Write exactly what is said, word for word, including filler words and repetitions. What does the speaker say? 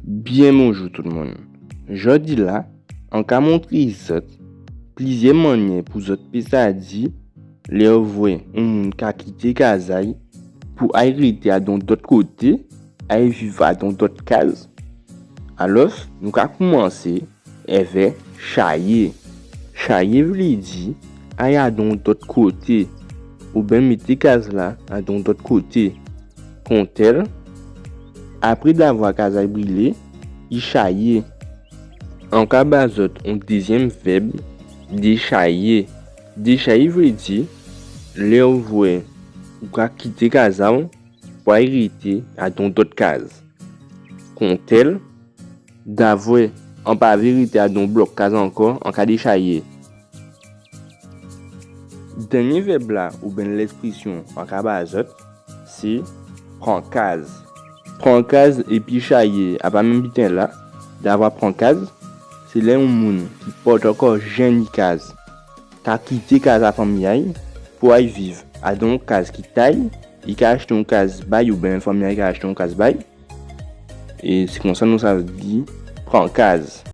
Byen bonjou tout moun. Jòdi-la, an ka montré zòt plizyè mannyè pou zòt pé sa di lè ou vwè on moun ka kité kaz a-y pou ay rété adan on dòt koté, ay viv adan on dòt kaz. Alò, nou ka koumansé èvè chayé. Chayé vlé di ay adan on dòt koté, oubyen mété kaz-la adan on dòt koté. Kontèl, apré davwa kaz a-y brilé, i chayé. An ka ba zòt on dézyèm vèb, déchayé. Déchayé vlé di lè ou vwè ou ka kité kaz a-w pou ay rété adan on dòt kaz. Kontèl, davwa an pa vlé rété adan on blòk kaz ankò, an ka déchayé. Dènyé vèb-la oubyen lèspresyon an ka ba zòt, sé pran kaz. Pran kaz épi chayé a pa menm biten-la. Davwa pran kaz, sé lè on moun ki pòtokò jen ni kaz ka kité kaz a fanmi a-y pou ay viv adan on kaz ki ta-y, i ka achté on kaz ba-y oubyen fanmi a-y ka achté on kaz ba-y. É sé konsa nou sa di pran kaz.